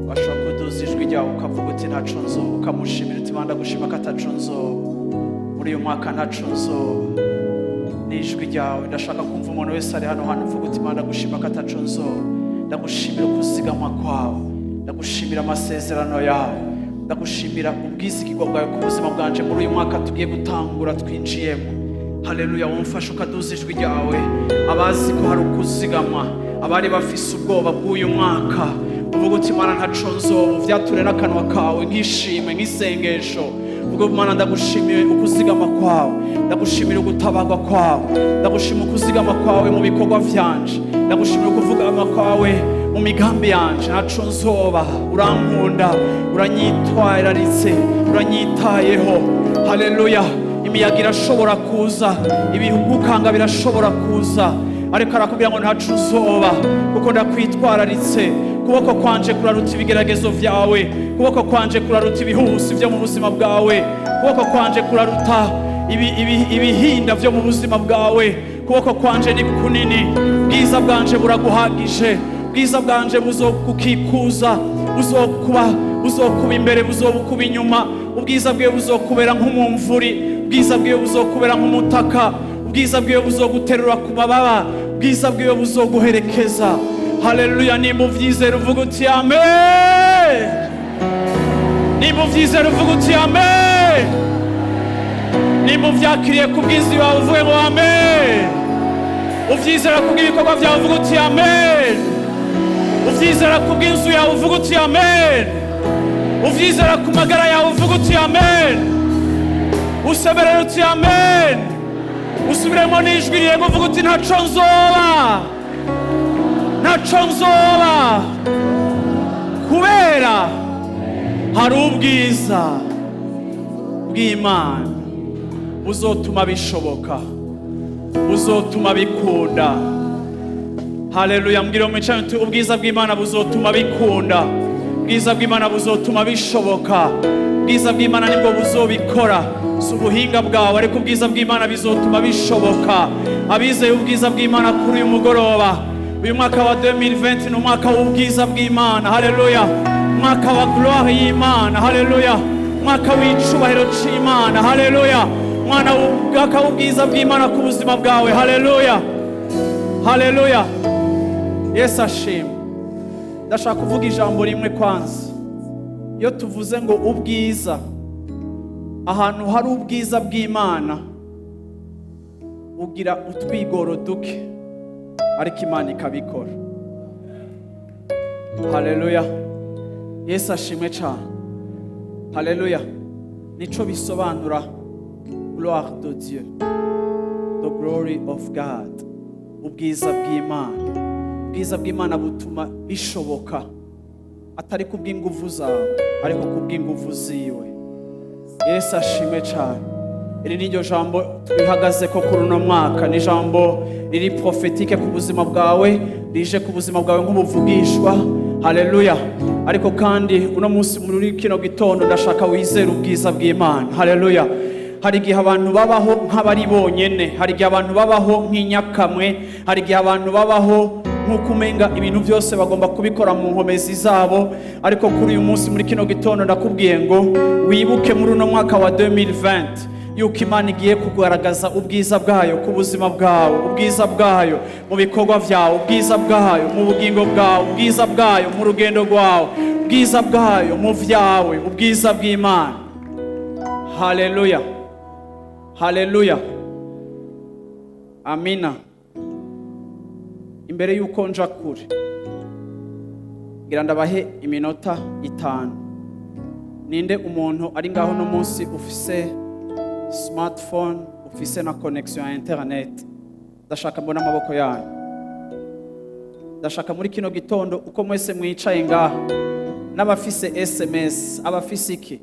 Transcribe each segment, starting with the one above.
Washobora kuduza ijwi ryawe ukavuga uti ntaco nzoba, ukamushimira uti: "Mana, ndagushima ko ataco nzoba muri uyu mwaka, ntaco nzoba." N'ijwi ryawe, ndashaka kumva umuntu wese ari hano hantu uvuga uti: "Mana, ndagushima ko ataco nzoba. Ndagushimira ukuzigamwa kwawe, ndagushimira amasezerano yawe, ndagushimira ubwizigirwa bwawe ku buzima bwanje muri uyu mwaka tugiye gutangura, twinjiyemo." Haleluya! Wumfashe ukaduza ijwi ryawe, abazi ko hari ukuzigamwa, abari bafise ubwoba bw'uyu mwaka, uvuga uti: "Mana, ntaco nzoba." Uvyature n'akanwa kawe nk'ishimwe, nk'isengesho. Uvuga: "Mana, ndagushimiye ukuzigama kwawe, ndagushimira ugutabarwa kwawe, ndagushima ukuzigama kwawe mu bikorwa vyanje, ndagushimira ukuzigama kwawe mu migambi yanje. Ntaco nzoba, urankunda, uranyitwararitse, uranyitayeho." Haleluya! Imiyaga irashobora kuza, ibihugukanga birashobora kuza, ariko arakubwira ngo ntaco uzoba kuko ndakwitwararitse. Kuboko kwanje kuraruta ibigeragezo vyawe, kuboko kwanje kuraruta ibihuhusi vyo mu buzima bwawe, kuboko kwanje kuraruta ibihinda vyo mu buzima bwawe. Kuboko kwanje ni kunini, bwiza bwanje buraguhagije, bwiza bwanje buzokukikuza, buzokuba imbere, buzokuba inyuma. Ubwiza bwiwe buzokubera nk'umumvuri, ubwiza bwiwe buzokubera nk'umutaka, ubwiza bwiwe buzoguterura ku mababa, ubwiza bwiwe buzoguherekeza. Haleluya! Nimba uvyizera uvuga uti amen. Nimba uvyizera uvuga uti amen. Nimba uvyakiriye ku bwiza wawe uvuge ngo amen. Uvyizera kubw'ibikorwa byawe uvuga uti amen. Uvyizera kubw'inzu yawe uvuga uti amen. Uvyizera ku magara yawe uvuga uti amen. Usemerera uti amen. Usubiremo n'ijwi rirenga uvuga uti: "Ntaco nzoba, ntaco nzoba kubera hari ubwiza bw'Imana buzotuma bishoboka, buzotuma bikunda." Haleluya! Mbwira mu uti: "Ubwiza bw'Imana buzotuma bikunda, ubwiza bw'Imana buzotuma bishoboka. Ubwiza bw'Imana nibwo buzobikora, si ubuhinga bwawe, ariko ubwiza bw'Imana bizotuma bishoboka." Abizeye ubwiza bw'Imana kuri uyu mugoroba, uyu mwaka wa 2020 ni umwaka w'ubwiza bw'Imana. Haleluya! Umwaka wa gloire y'Imana. Haleluya! Umwaka w'icubahiro c'Imana. Haleluya! Umwaka w'ubwiza bw'Imana ku buzima bwawe. Haleluya, haleluya! Yesu ashimwe. Ndashaka kuvuga ijambo rimwe kwanza. Iyo tuvuze ngo ubwiza, ahantu hari ubwiza bw'Imana ugira utwigoro duke, ariko Imana ikabikora. Haleluya! Yesu ashimwe cyane. Haleluya! Nico bisobanura gloire de Dieu, the glory of God, ubwiza bw'Imana. Ubwiza bw'Imana butuma bishoboka, atari kubw'inguvu zawe, ariko kubw'inguvu ziwe. Yesu ashimwe cyane. Iri ni ryo jambo twihagaze ko kuri uno mwaka. Ni ijambo riri prophétique ku buzima bwawe, rije ku buzima bwawe nk'ubuvugishwa. Haleluya! Ariko kandi uno munsi, muri kino gitondo, ndashaka wizere ubwiza bw'Imana. Haleluya! Hari igihe abantu babaho nk'abari bonyene, hari igihe abantu babaho nk'inyakamwe, hari igihe abantu babaho nk'uko umenga ibintu byose bagomba kubikora mu nkomezi zabo. Ariko kuri uyu munsi, muri kino gitondo, ndakubwiye ngo wibuke muri uno mwaka wa 2020 yuko Imana igiye kugaragaza ubwiza bwayo ku buzima bwawe, ubwiza bwayo mu bikorwa byawe, ubwiza bwayo mu bugingo bwawe, ubwiza bwayo mu rugendo rwawe, ubwiza bwayo mu byawe, ubwiza bw'Imana. Haleluya, haleluya, amina. Imbere y'uko nja kure, ngira ndabahe iminota 5. Ninde umuntu ari ngaho uno munsi ufise Smartphone, ufise na connexion ya internet, ndashaka mbona amaboko yanyu. Ndashaka muri kino gitondo, uko mwese mwicaye ngaha, n'abafise SMS, abafise iki,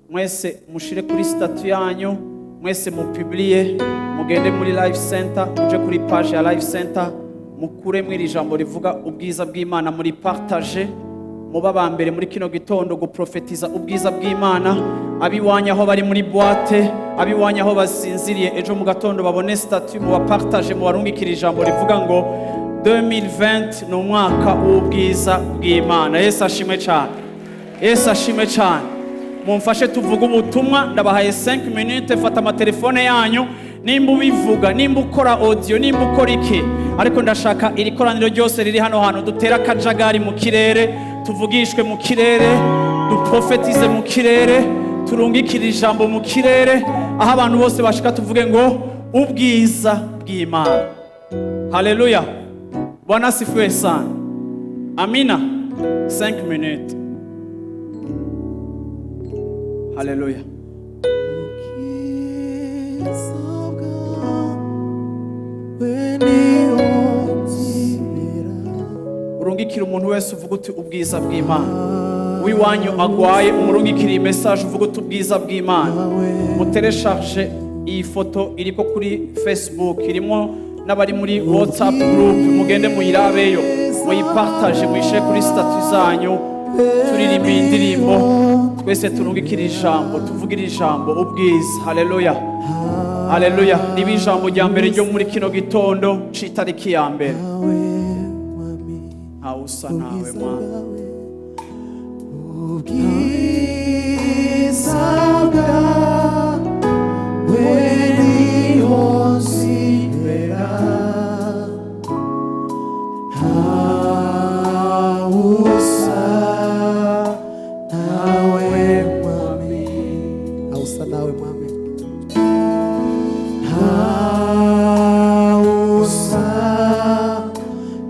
mwese mushire kuri statut yanyu, mwese mupubliye, mugende muri Life Center, muje kuri page ya Life Center, mukuremwo iri jambo rivuga ubwiza bw'Imana, muri partage, muba aba mbere muri kino gitondo guprofetiza ubwiza bw'Imana. Abiwanyu aho bari muri boîte, abiwanyu aho basinziriye, ejo mu gatondo babone statut, mubapartage, mubarungikire ijambo rivuga ngo 2020 ni umwaka w'ubwiza bw'Imana. Yesu ashimwe cyane, Yesu ashimwe cyane. Mumfashe tuvuge ubutumwa. Ndabahaye 5 minutes. Fata amatelefone yanyu, nimba ubivuga, nimba ukora audio, nimba ukora iki, ariko ndashaka iri koraniro ryose riri hano hantu dutera akajagari mu kirere, tuvugishwe mu kirere, duprofetize mu kirere, turungikire ijambo mu kirere, aho abantu bose bashika, tuvuge ngo ubwiza bw'Imana. Haleluya! Bwana asifiwe sana. Amina. 5 minutes. Haleluya. Ubwiza bwawe niho nzibera. Urungikira umuntu wese, uvuga uti ubwiza bw'Imana. W'iwanyu agwaye, umurungikira iyi message, uvuga uti ubwiza bw'Imana. Mutélécharge iyi foto iriko kuri Facebook, irimo n'abari muri WhatsApp group, mugende muyirabeyo, muyipartage, muyishire kuri statut zanyu. Turirimba iyi ndirimbo twese, turungikira ijambo, tuvugira ijambo ubwiza. Haleluya, haleluya. Niba ijambo rya mbere ryo muri kino gitondo c'itariki ya mbere. Nawe Mwami. Ntawe usa nawe. Ubwiza Mwana. bwawe, ubwiza bwawe niho nzibera, ntawe usa nawe Mwami, ntawe usa nawe Mwami, ntawe usa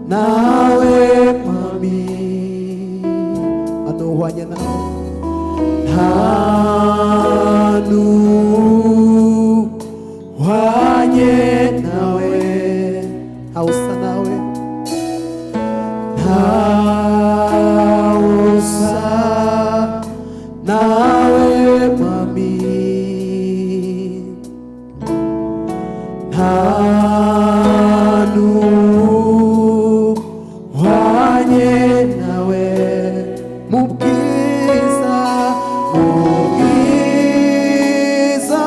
nawe Mwami, anuhwanye nawe, nta n'uhwanye nawe, ntawe usa nawe, ntawe usa nawe Mwami, nta n'uhwanye nawe mu bwiza, mu bwiza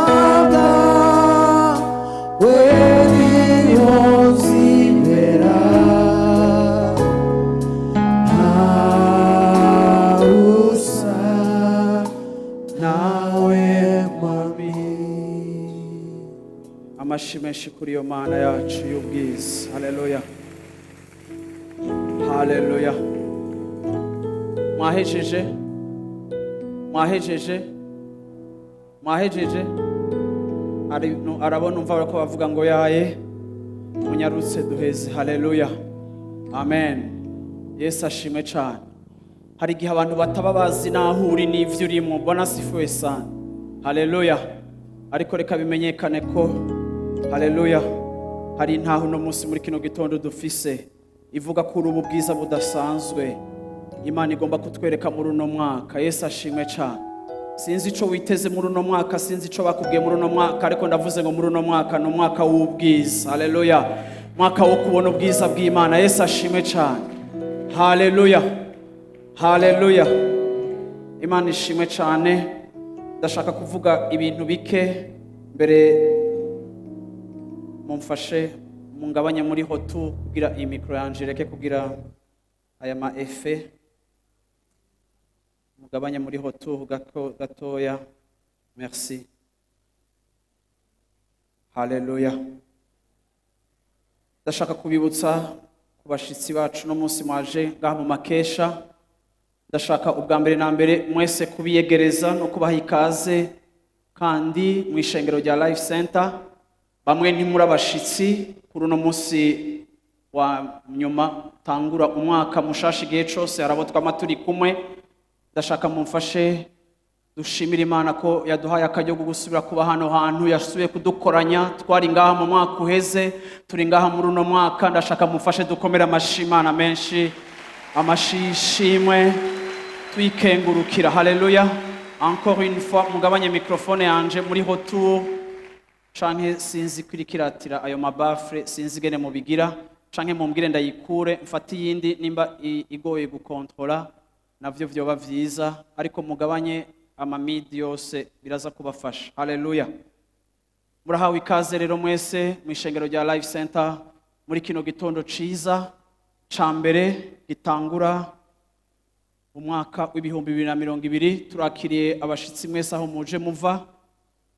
bwawe niho nzibera, ntawe usa nawe Mwami. Amashi menshi kuri iyo Mana yacu y'ubwiza. Haleluya, haleluya. Mwahejeje? Mwahejeje? Mwahejeje? Arabona umva ko bavuga ngo yaye munyarutse duheze. Haleluya, amen. Yesu ashimwe cyane. Hari igihe abantu bataba bazi n'aho uri n'ivyo urimo. Bwana asifiwe sana. Haleluya. Ariko reka bimenyekane ko, haleluya, hari intaho uno munsi muri kino gitondo dufise ivuga kuri ubu bwiza budasanzwe Imana igomba kutwereka muri uno mwaka. Yesu ashimwe cyane. Sinzi ico witeze muri uno mwaka, sinzi ico bakubwiye muri uno mwaka, ariko ndavuze ngo muri uno mwaka ni umwaka w'ubwiza. Haleluya, mwaka wo kubona ubwiza bw'Imana. Yesu ashimwe cyane. Haleluya, haleluya. Imana ishimwe cyane. Ndashaka kuvuga ibintu bike mbere. Mumfashe mungabanye muri hotu kugira iyi micro yanje ireke kugira aya ma effet. Mugabanye muri hotu gatoya. Merci. Haleluya. Ndashaka kubibutsa ku bashitsi bacu no munsi mwaje ngaha mu makesha, ndashaka ubwa mbere na mbere mwese kubiyegereza no kubaha ikaze kandi mu ishengero rya Life Center. Bamwe ntimuri abashitsi kuri uno munsi wa nyuma tangura umwaka mushasha. Igihe cose hari abo twama turi kumwe. Ndashaka mumfashe. Dushimira Imana ko yaduhaye akaryo ko gusubira kuba hano hantu, yasubiye kudukoranya. Twari ngaha mu mwaka uheze, turi ngaha muri uno mwaka. Ndashaka mufashe dukomere amashi Imana menshi, amashi y'ishimwe, tuyikengurukira. Haleluya! Encore une fois, mugabanye microphone yanje muri retour, canke sinzi kwirikiratira ayo ma baffles, sinzi ingene mubigira, canke mumbwire ndayikure mfate iyindi nimba igoye gukontrola, navyo vyoba vyiza, ariko mugabanye amamidi yose, biraza kubafasha. Haleluya! Murahawe ikaze rero mwese mu ishengero rya Life Center muri kino gitondo ciza ca mbere gitangura umwaka w'2020. Turakiriye abashitsi mwese aho muje muva,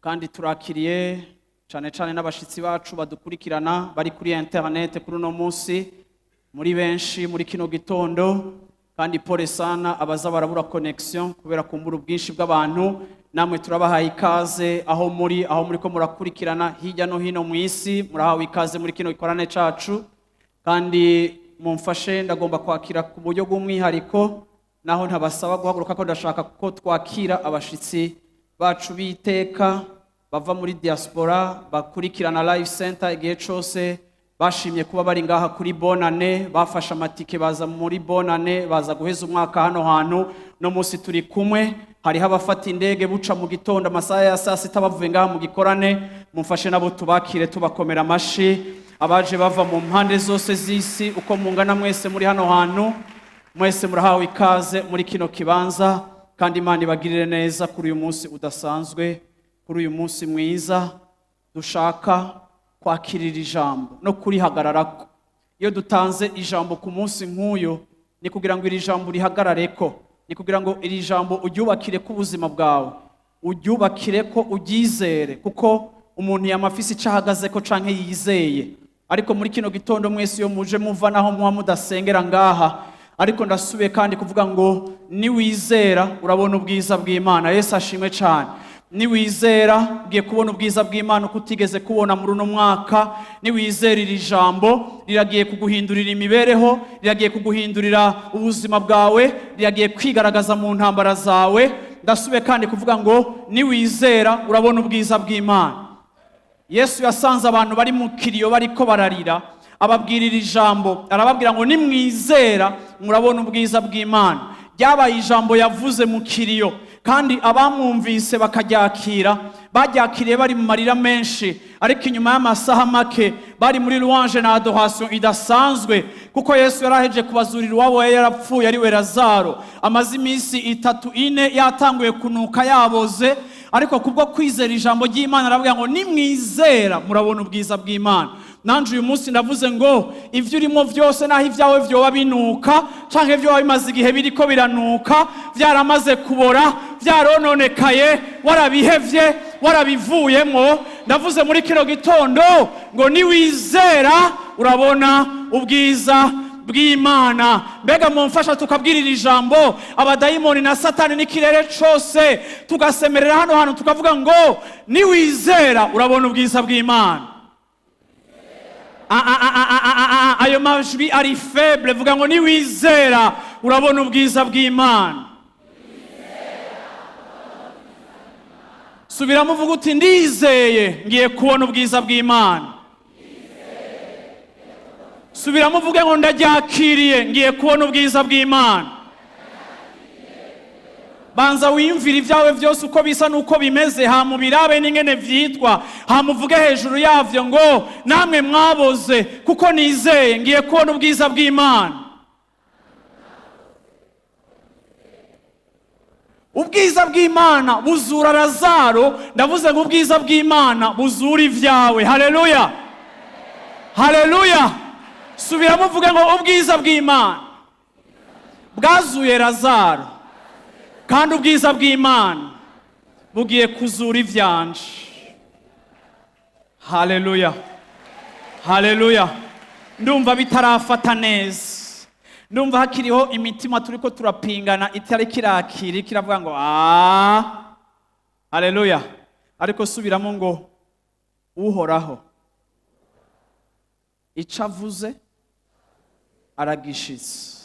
kandi turakiriye cane cane n'abashitsi bacu badukurikirana bari kuri internet kuri uno munsi, muri benshi muri kino gitondo. Kandi pole sana abaza barabura connection kubera kumbura ubwinshi bw'abantu. Namwe turabahaye ikaze aho muri, aho muri ko murakurikirana hirya no hino mu isi, murahawe ikaze muri kino gikorane cacu. Kandi mumfashe, ndagomba kwakira ku buryo bw'umwihariko, naho ntabasaba guhaguruka, ko ndashaka ko twakira abashitsi bacu b'iteka bava muri diaspora, bakurikirana Life Center igihe cose. Bashimye kuba bari ngaha kuri Bonane, bafashe amatike baza muri Bonane, baza guheza umwaka hano hantu. No munsi turi kumwe, hariho abafata indege buca mu gitondo amasaha ya saa sita bavuye ngaha mu gikorane. Mumfashe nabo tubakire tubakomera amashi. Abaje bava mu mpande zose z'isi, uko mungana mwese muri hano hantu, mwese murahawe ikaze muri kino kibanza. Kandi Imana ibagirire neza kuri uyu munsi udasanzwe, kuri uyu munsi mwiza dushaka kwakirira ijambo no kurihagararako. Iyo dutanze ijambo ku munsi nk'uyu, ni kugira ngo iri jambo rihagarareko, ni kugira ngo iri jambo uryubakire ko ubuzima bwawe, uryubakire ko uryizere, kuko umuntu yama afise icyo ahagazeko canke yizeye. Ariko muri kino gitondo mwese iyo muje muva, naho muba mudasengera ngaha, ariko ndasubiye kandi kuvuga ngo niwizera urabona ubwiza bw'Imana. Yesu ashimwe cyane. Niwizera ugiye kubona ubwiza bw'Imana uko utigeze kubona muri uno mwaka. Niwizera, iri jambo riragiye kuguhindurira imibereho, riragiye kuguhindurira ubuzima bwawe, riragiye kwigaragaza mu ntambara zawe. Ndasubiye kandi kuvuga ngo niwizera urabona ubwiza bw'Imana. Yesu yasanze abantu bari mu kiriyo bariko bararira, ababwirira ijambo, arababwira ngo nimwizera murabona ubwiza bw'Imana. Ryabaye ijambo yavuze mu kiriyo, kandi abamwumvise bakaryakira, baryakiriye bari mu marira menshi, ariko inyuma y'amasaha make bari muri louange na adoration idasanzwe, kuko Yesu yari aheje kubazurira uwabo yari yarapfuye, ari we Lazaro, amaze iminsi 3, 4 yatanguye kunuka, yaboze. Ariko kubwo kwizera ijambo ry'Imana, aravuga ngo nimwizera murabona ubwiza bw'Imana. Nanje uyu munsi ndavuze ngo ivyo urimo vyose, naho ibyawe vyoba binuka canke vyoba bimaze igihe biriko biranuka, vyaramaze kubora, vyarononekaye, warabihevye, warabivuyemwo, ndavuze muri kino gitondo ngo niwizera urabona ubwiza bw'Imana. Mbega mumfasha tukabwirira ijambo abadayimoni na Satani n'ikirere cose, tugasemerera hano hantu tukavuga ngo niwizera urabona ubwiza bw'Imana. Ah, ah, ah, ah, ah, ah, ah, ayo majwi ari faible. Vuga ngo niwizera urabona ubwiza bw'Imana. Subiramo uvuga uti ndizeye ngiye kubona ubwiza bw'Imana. Subiramo uvuge ngo ndaryakiriye, ngiye kubona ubwiza bw'Imana. Banza wiyumvire ibyawe byose uko bisa n'uko bimeze, hama ubirabe n'ingene vyitwa, hama uvuge hejuru yavyo ngo namwe mwaboze, kuko nizeye ngiye kubona ubwiza bw'Imana. Ubwiza bw'Imana buzura Lazaro. Ndavuze ngo ubwiza bw'Imana buzura ibyawe. Haleluya, haleluya! Subiramo uvuge ngo ubwiza bw'Imana bwazuye Lazaro, kandi ubwiza bw'Imana bugiye kuzura ivyanje. Haleluya, haleluya! Ndumva bitarafata neza, ndumva hakiriho imitima turiko turapingana, itari kirakira, kiravuga ngo ah, haleluya. Ariko subiramo ngo Uhoraho ico avuze aragishitse.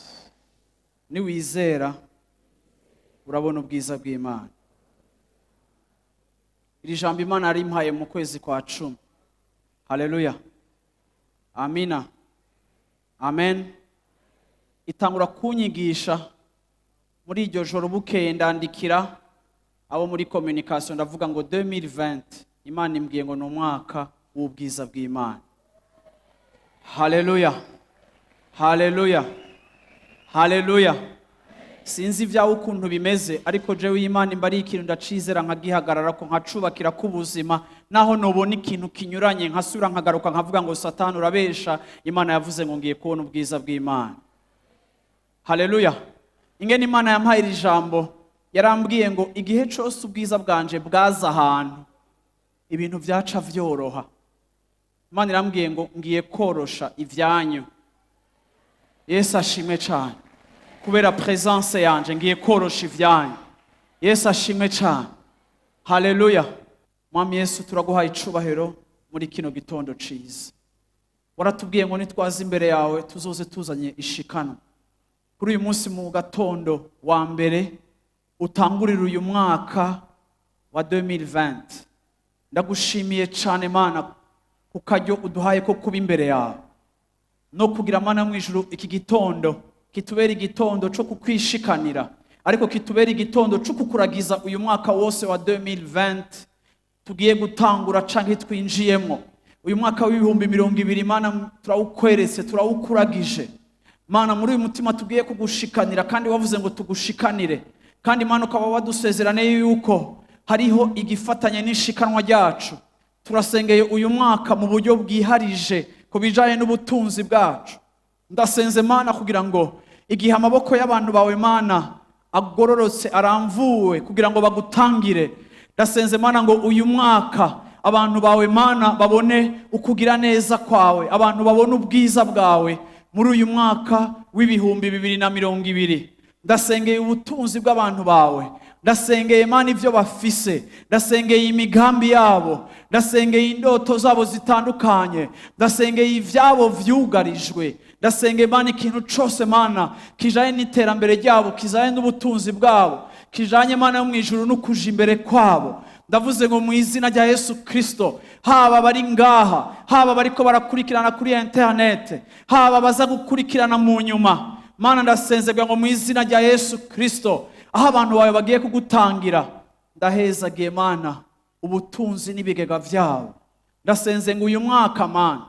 Niwizera urabona ubwiza bw'Imana. Iri jambo Imana yarimpaye mu kwezi kwa 10. Haleluya, amina, amen. Itangura kunyigisha muri iryo joro. Bukeye ndandikira abo muri communication, ndavuga ngo 2020 Imana imbwiye ngo ni umwaka w'ubwiza bw'Imana. Haleluya, haleluya, haleluya. Sinzi ibyawe ukuntu bimeze, ariko jewe Imana imba ari ikintu ndacizera, nkagihagarara ko, nkacubakira k'ubuzima. Naho nubona ikintu kinyuranye, nkasubira nkagaruka nkavuga ngo "Satani, urabesha, Imana yavuze ngo ngiye kubona ubwiza bw'Imana." Haleluya. Ingene Imana yampaye iri jambo, yarambwiye ngo igihe cyose ubwiza bwanje bwaza ahantu, ibintu byaca vyoroha. Imana irambwiye ngo ngiye korosha ibyanyu. Yesu ashimwe cyane. Kubera presence yanje ngiye korosha ibyanyu. Yesu ashimwe cyane. Haleluya. Mwami Yesu, turaguhaye icubahiro muri kino gitondo ciza. Waratubwiye ngo nitwaza imbere yawe tuzoze tuzanye ishikanwa. Kuri uyu munsi mu gatondo wa mbere utangurira uyu mwaka wa 2020, ndagushimiye cyane Mana ku karyo uduhaye ko kuba imbere yawe no kugira, Mana, mu ijuru, iki gitondo kitubera igitondo cyo kukwishikanira, ariko kitubera igitondo cyo kukuragiza uyu mwaka wose wa 2020 tugiye gutangura canke twinjiyemo. Uyu mwaka w'2020, Mana, turawukweretse, turawukuragije. Mana, muri uyu mutima tugiye kugushikanira, kandi wavuze ngo tugushikanire, kandi Mana ukaba wadusezeraniye yuko hariho igifatanye n'ishikanwa ryacu, turasengeye uyu mwaka mu buryo bwiharije ku bijanye n'ubutunzi bwacu. Ndasenze Mana kugira ngo igihe amaboko y'abantu bawe, Mana, agororotse, aramvuwe kugira ngo bagutangire, ndasenze Mana ngo uyu mwaka abantu bawe, Mana, babone ukugira neza kwawe, abantu babone ubwiza bwawe muri uyu mwaka w'2020. Ndasengeye ubutunzi bw'abantu bawe, ndasengeye Mana ibyo bafise, ndasengeye imigambi yabo, ndasengeye indoto zabo zitandukanye, ndasengeye ibyabo vyugarijwe, ndasengeye Mana ikintu cose, Mana, kijanye n'iterambere ryabo, kijanye n'ubutunzi bwabo, kijanye, Mana yo mu ijuru, no kuja imbere kwabo. Ndavuze ngo mu izina rya Yesu Kristo, haba abari ngaha, haba bariko barakurikirana kuri interinete, haba baza gukurikirana mu nyuma, Mana, ndasenze kugira ngo mu izina rya Yesu Kristo, aho abantu bawe bagiye kugutangira, ndahezagiye Mana ubutunzi n'ibigega byabo. Ndasenze ngo uyu mwaka, Mana,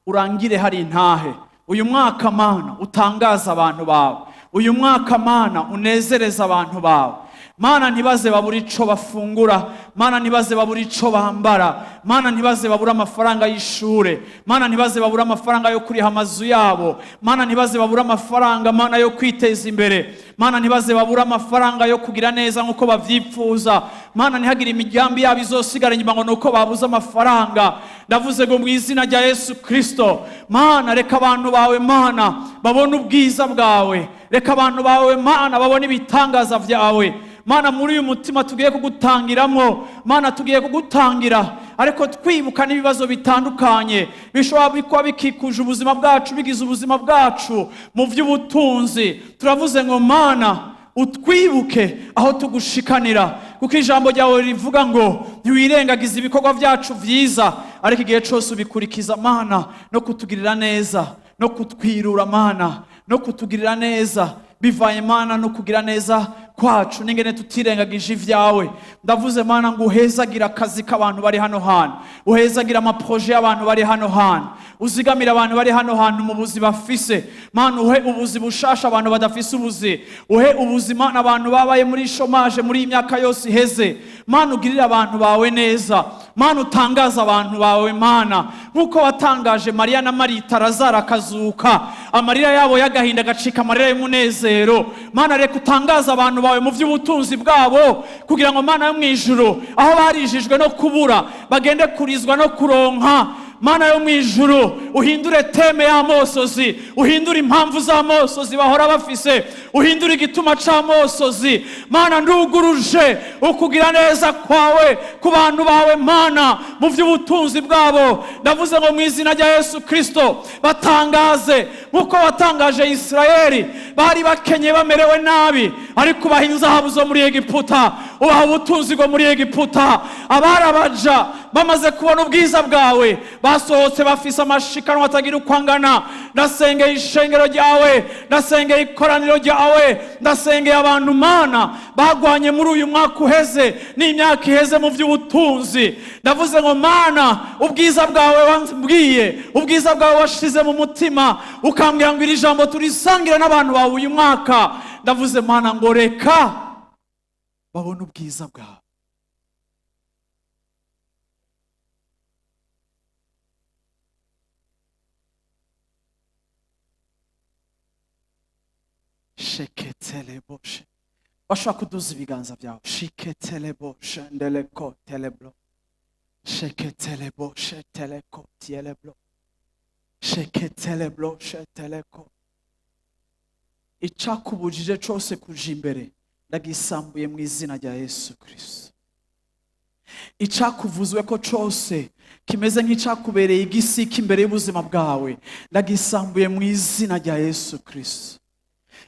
urangire hari intahe. Uyu mwaka, Mana, utangaza abantu bawe. Uyu mwaka, Mana, unezereza abantu bawe. Mana, ntibaze babura ico bafungura. Mana, ntibaze babura ico bambara. Mana, ntibaze babura amafaranga y'ishure. Mana, ntibaze babura amafaranga yo kuriha amazu yabo. Mana, ntibaze babura amafaranga, Mana, yo kwiteza imbere. Mana, ntibaze babura amafaranga yo kugira neza nk'uko bavyipfuza. Mana, ntihagire imigambi yabo izosigara inyuma ngo nuko babuze amafaranga. Ndavuze ngo mu izina rya Yesu Kristo, Mana, reka abantu bawe, Mana, babone ubwiza bwawe. Reka abantu bawe, Mana, babone ibitangaza vyawe. Mana, muri uyu mutima tugiye kugutangiramo, Mana, tugiye kugutangira ariko twibuka n'ibibazo bitandukanye bishobora kuba bikikuje ubuzima bwacu, bigize ubuzima bwacu mu by'ubutunzi. Turavuze ngo Mana, utwibuke aho tugushikanira, kuko ijambo ryawe rivuga ngo ntiwirengagize ibikorwa byacu byiza, ariko igihe cyose ubikurikiza, Mana, no kutugirira neza no kutwirura, Mana, no kutugirira neza bivanye, Mana, no kugira neza kwacu n'ingene tutirengagije ibyawe. Ndavuze, Mana, ngo uhezagira akazi k'abantu bari hano hantu, uhezagira amaproje y'abantu bari hano hantu, uzigamira abantu bari hano hantu mu buzi bafise. Mana, uhe ubuzi bushasha abantu badafise ubuzi, uhe ubuzima abantu babaye muri chômage muri iyi myaka yose iheze. Mana, ugirire abantu bawe neza. Mana, utangaza abantu bawe. Mana, nk'uko watangaje Mariya na Marita, Lazaro akazuka, amarira yabo y'agahinda agacika amarira y'umunezero, Mana, reka utangaze abantu bawe mu by'ubutunzi bwabo, kugira ngo, Mana yo mu ijuru, aho barijijwe no kubura bagende kurizwa no kuronka. Mana yo mu ijuru, uhindure thème y'amosozi, uhindure impamvu z'amosozi bahora bafise, uhindure igituma c'amosozi. Mana, nduguruje ukugira neza kwawe ku bantu bawe, Mana, mu by'ubutunzi bwabo. Ndavuze ngo mu izina rya Yesu Kristo, batangaze nk'uko watangaje Isirayeli. Bari bakenye, bamerewe nabi, ariko ubaha inzahabu zo muri Egiputa, ubaha ubutunzi bwo muri Egiputa. Abari abaja bamaze kubona ubwiza bwawe, basohotse bafise amashikanwa atagira uko angana. Ndasengeye ishengero ryawe, ndasengeye ikoraniro ryawe, ndasengeye abantu, Mana, bagwanye muri uyu mwaka uheze n'imyaka iheze mu by'ubutunzi. Ndavuze ngo Mana, ubwiza bwawe wambwiye, ubwiza bwawe washize mu mutima, ukambwira ngo iri jambo turisangire n'abantu bawe uyu mwaka, ndavuze Mana ngo reka babone ubwiza bwawe. Sheketeleboshe, bashobora kuduza ibiganza byawe. Shiketeleboshe ndeleko teleblo, sheketeleboshe teleko tieleblo, sheketeleblo sheteleko. Icakubujije cose kuja imbere, ndagisambuye mu izina rya Yesu Kristo. Icakuvuzwe ko cose kimeze nk'icakubereye igisika imbere y'ubuzima bwawe, ndagisambuye mu izina rya Yesu Kristo.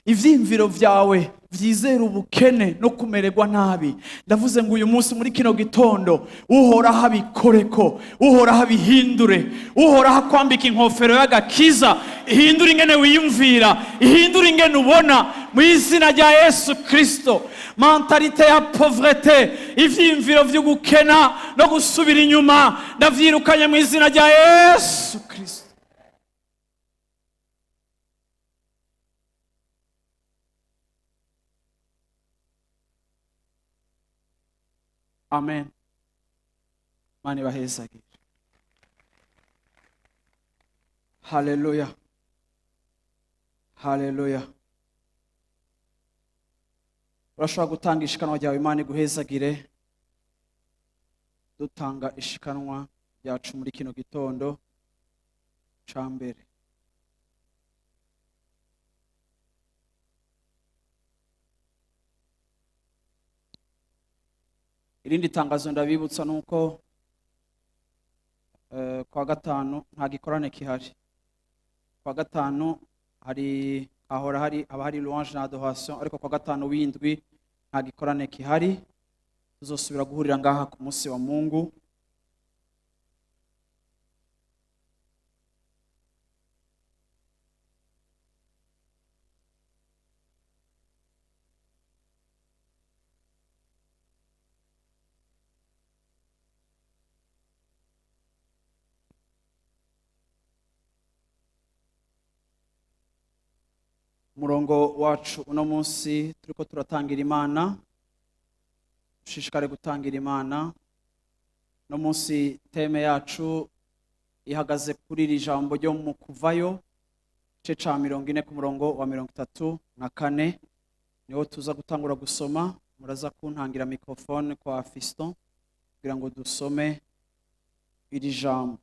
Ivyiyumviro vyawe vyizera ubukene no kumererwa nabi, ndavuze ngo uyu munsi muri kino gitondo Uhoraho abikoreko, Uhoraho abihindure, Uhoraho akwambika inkofero y'agakiza, ihindure ingene wiyumvira, ihindure ingene ubona mu izina rya Yesu Kristo. Mentalité ya pauvreté, ivyiyumviro vy'ugukena no gusubira inyuma, ndavyirukanye mu izina rya Yesu Kristo. Amen. Mana ibahezagire. Haleluya, haleluya. Urashobora gutanga ishikanwa ryawe. Imana iguhezagire. Dutanga ishikanwa ryacu muri kino gitondo ca mbere. Irindi tangazo ndabibutsa nuko kwa gatanu nta gikorane kihari. Kwa gatanu hari hahora hari haba hari louange na adoration, ariko kwa gatanu w'indwi nta gikorane kihari. Tuzosubira guhurira ngaha ku munsi wa Mungu. Umurongo wacu uno munsi turiko turatangira Imana, dushishikare gutangira Imana. No munsi thème yacu ihagaze kuri iri jambo ryo mu Kuvayo, igice ca 40 ku murongo wa 34, niho tuza gutangura gusoma. Muraza kuntangira microphone kwa Fiston kugira ngo dusome iri jambo.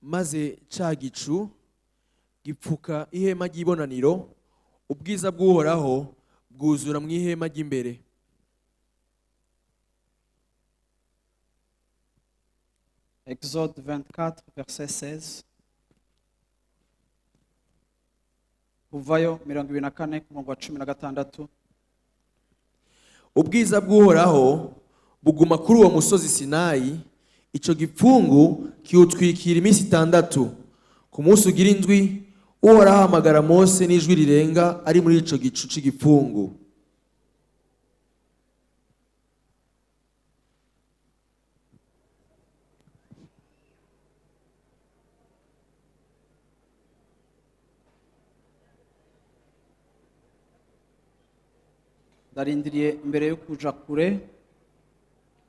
Maze ca gicu gipfuka ihema ry'ibonaniro, ubwiza bw'Uhoraho bwuzura mu ihema ry'imbere. Exode 24, verset 16. Kuvayo 24 ku murongo wa 16. Ubwiza bw'Uhoraho buguma kuri uwo musozi Sinayi, ico gipfungu kiwutwikira iminsi 6. Ku munsi ugira indwi, Uhoraho ahamagara Mose n'ijwi rirenga ari muri ico gicu c'igipfungu. Ndarindiriye imbere yo kuja kure,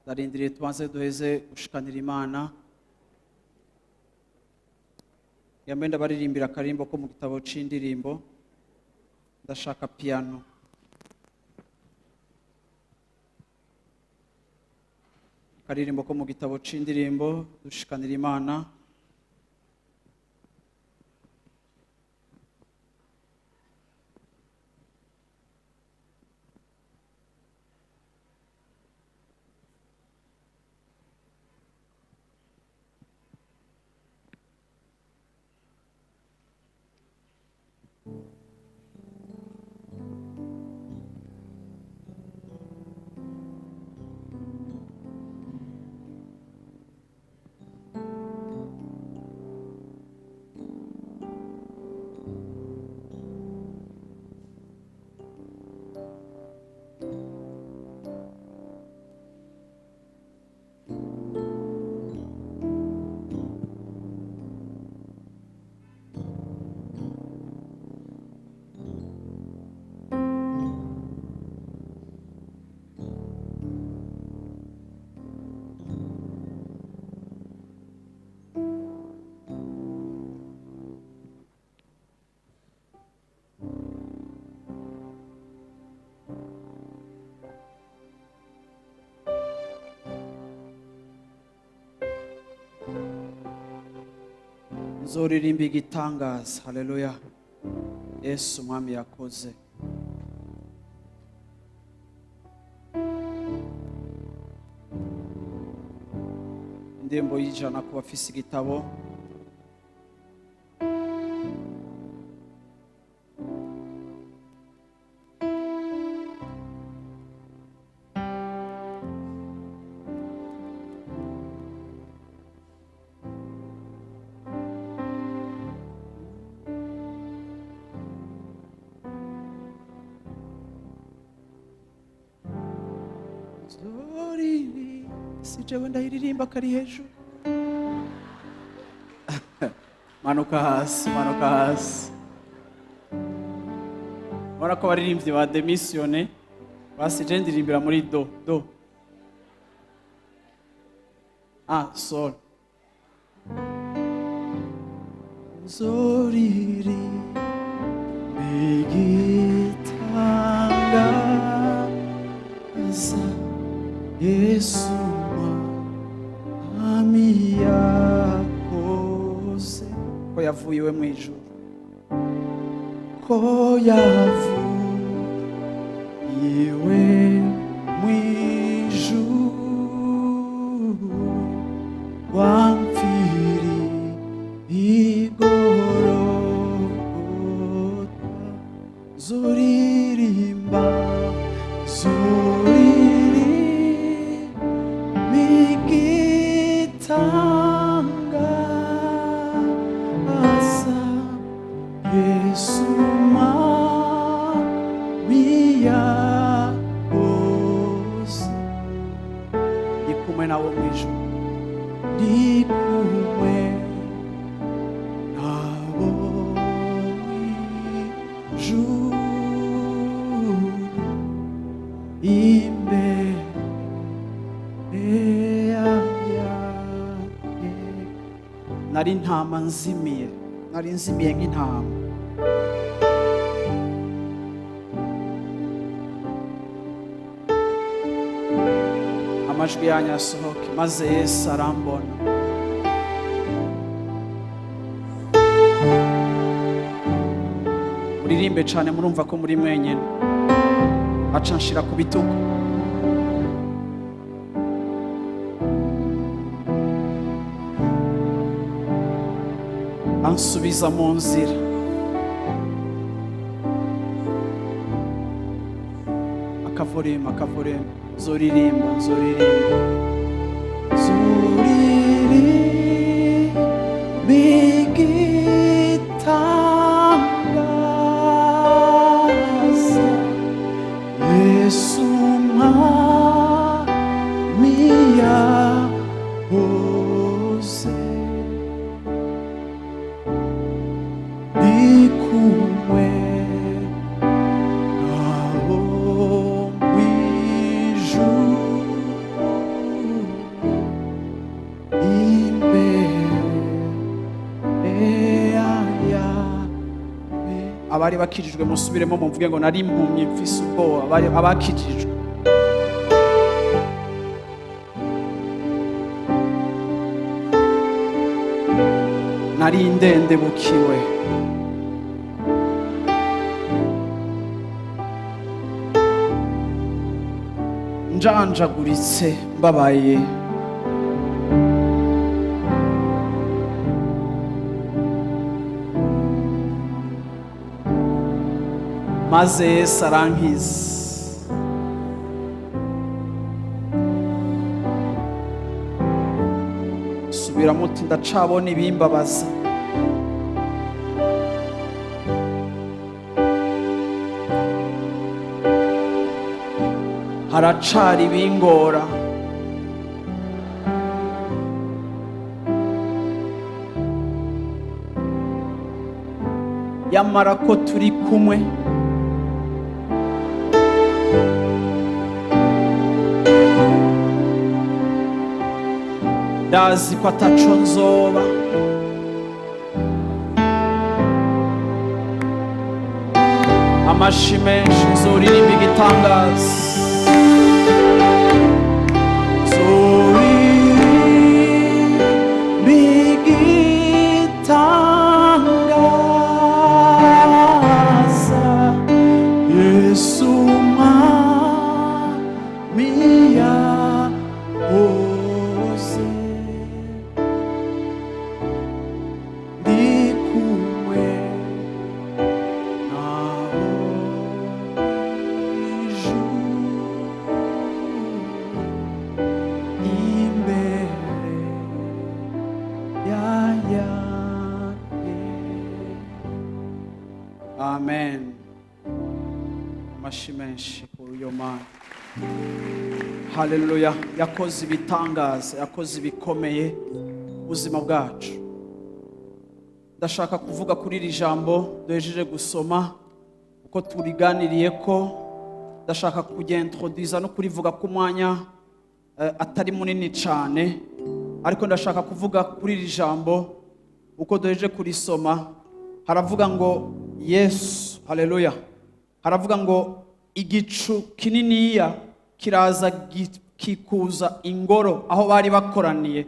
ndarindiriye tubanze duheze gushikanira Imana. Yambaye, ndabaririmbira akarimbo ko mu gitabo c'indirimbo. Ndashaka piano. Akaririmbo ko mu gitabo c'indirimbo, dushikanira Imana. Nzoririmba igitangaza, haleluya, Yesu Umwami yakoze. Indirimbo y'100 ku bafise igitabo. Zoriri si jewe ndayiririmba, kari hejuru. Manuka hasi, manuka hasi. Ubona ko abaririmbyi ba démissionné. Basi je ndirimbira muri do, do, ah, sol. Zoriri igitangaza Yesu Mwami yakoze, ko yavuye iwe mu ijuru, ko yavuye iwe mu ijuru, wamfiri igorogota. Zuririmba, zuririmba igitangaza Yesu Mwami yakoze. Ndi kumwe nawe mu ijuru, ndi kumwe nabo ijuru, imbere yawe. Nari intama nzimiye, nari nzimiye nk'intama. Amajwi yanyu asohoke. Maze Yesu arambona. Muririmbe cyane, murumva ko muri mwenyine. Aca nshira ku bitugu. Ansubiza mu nzira. Akavolume, akavolume. Nzoririmba, nzoririmba, nzoririmba igitangaza Yesu Mwami yakoze. Ndi kumwe nabo. Abari bakijijwe musubiremo muvuge ngo nari impumyi mfise ubwoba. Abari abakijijwe, nari ndendebukiwe, njanjaguritse, mbabaye. Maze Yesu arankiza. Subiramo uti ndacabona ibimbabaza, haracari ibingora, yamara ko turi kumwe, ndazi ko ataco nzoba. Amashi menshi, nzoririmba igitangaza, nzoririmba igitangaza Yesu mwami yahoze. Ndi kumwe nabo ijuru imbere ya yanjye. Amen. Amashi menshi kuri iyo Mana. Haleluya! Yakoze ibitangaza, yakoze ibikomeye ubuzima bwacu. Ndashaka kuvuga kuri iri jambo duhejeje gusoma uko turiganiriye, ko ndashaka kugentroduza no kurivuga ku mwanya atari munini cyane, ariko ndashaka kuvuga kuri iri jambo uko duhejeje kurisoma. Haravuga ngo Yesu, haleluya, haravuga ngo igicu kininiya kiraza kikuza ingoro aho bari bakoraniye,